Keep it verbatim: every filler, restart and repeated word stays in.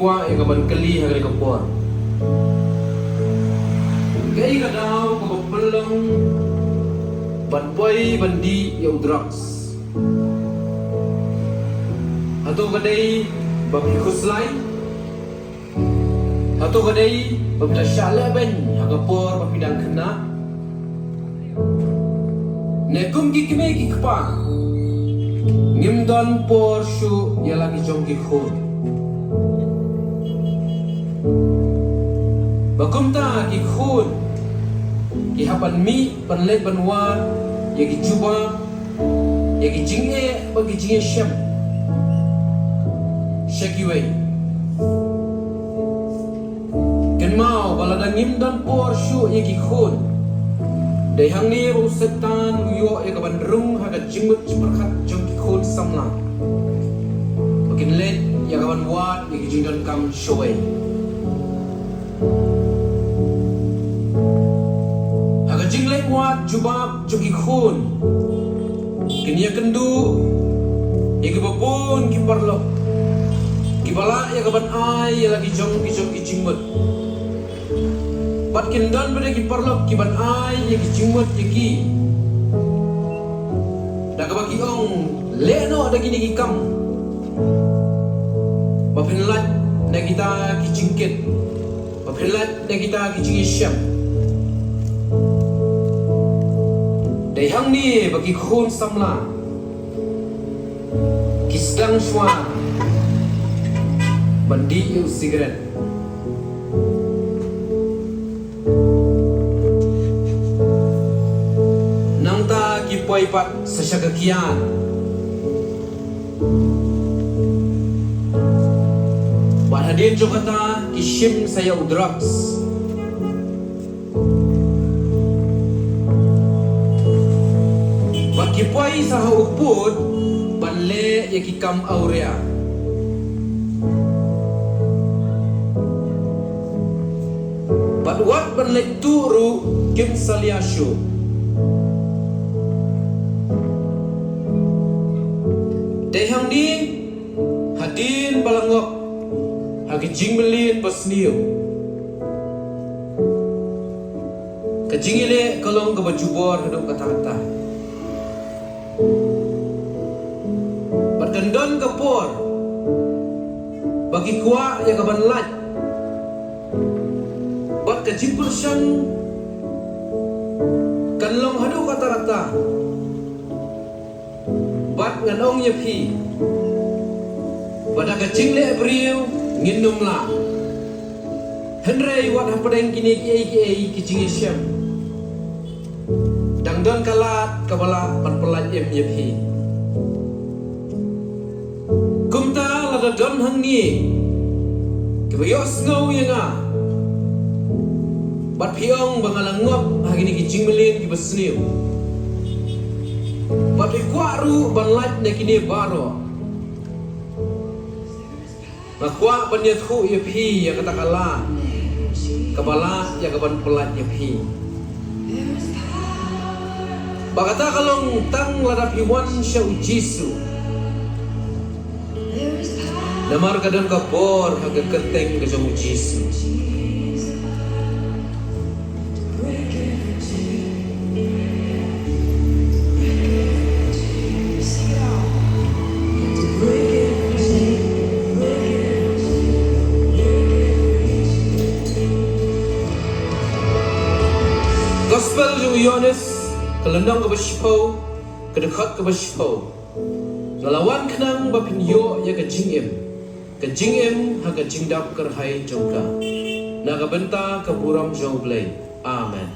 Kwah ïa ka ban kylli ha kane ka por, kaei ka daw kaba pynlong ban poi ban dih ïa u drugs? Hato ka dei ba phi khuslai? Hato ka dei ba phi da shah lehbeiñ ha ka por ba phi dang khynnah? Ne kum ki kmie ki kpa, ngim don por shuh ïa la ki jong ki khun. Ba kumta ki khun ki hap ban mih ban leit ban wad ïa ki jubab, ïa ki jingeh bad ki jingïashem sha kiwei. Kynmaw ba lada ngim don por shuh ïa ki khun, dei hangne ba u Soitan u ïoh ïa ka ban rung ha ka jingmut jingpyrkhat jong ki khun samla, ba kin leit ïa ka ban wad ïa ki jingdonkam shawei. Ha ka jingleit wad jubab jong ki khun, kin ïakynduh ïa kiba bun ki paralok kiba lah ïa ka ban ai ïa la ki jong ki jong ki jingmut. Bad kin don pat ki paralok ki ban ai ïa ki jingmut ïa ki, da kaba ki ong, leh noh da kine ki kam, ba phin lait na kita ki jingkit, ba phin lait na kita ki jingïashem. Dei hangne ba ki khun samla ki sdang shuwa ban dih ïa u sikret. Nangta ki poi pat sa sha ka kiad. Bad hadien jong kata ki shim sa ïa u drugs. Bad ki poi sa ha u pud ban leh ïa ki kam awria. Bad wat ban leit tuh ruh kim salia shuh. Dei hangne, hadien ba la ngop ha ki jingmlien ba sniew, ka jingïaleh ka long kaba jubor haduh katta katta. Bad kan don ka por ba ki kwah ïa ka ban lait, bad ka jingpyrshang kan long haduh katta katta. Bad ngan ong ïa phi ba da ka jingleh briew ngin ym lah. Hynrei wat hapdeng kine kiei kiei ki jingïashem, dang don ka lad kaba lah ban pyllait im ïa phi. Kumta lada don hangne kiba ïohsngew ïa nga bad phi ong ba nga la ngop ha kine ki jingmlien kiba sniew, bad phi kwah ruh ban lait na kine baroh, nga kwah ban ïathuh ïa phi ïa kata ka lad kaba lah ïa ka ban pyllait ïa phi. Ba kata ka long tang lada phi wan sha u Jisu. Namar ka don ka bor ha ka kyrteng ka jong u Jisu. Gospel jong u Ïoannis, ka lynnong kaba shiphew, ka dkhot kaba shiphew. Nga la wan khnang ba phin ïoh ïa ka jingim, ka jingim ha ka jingdap kyrhai jong ka. Na ka bynta ka burom jong u Blei. Amen.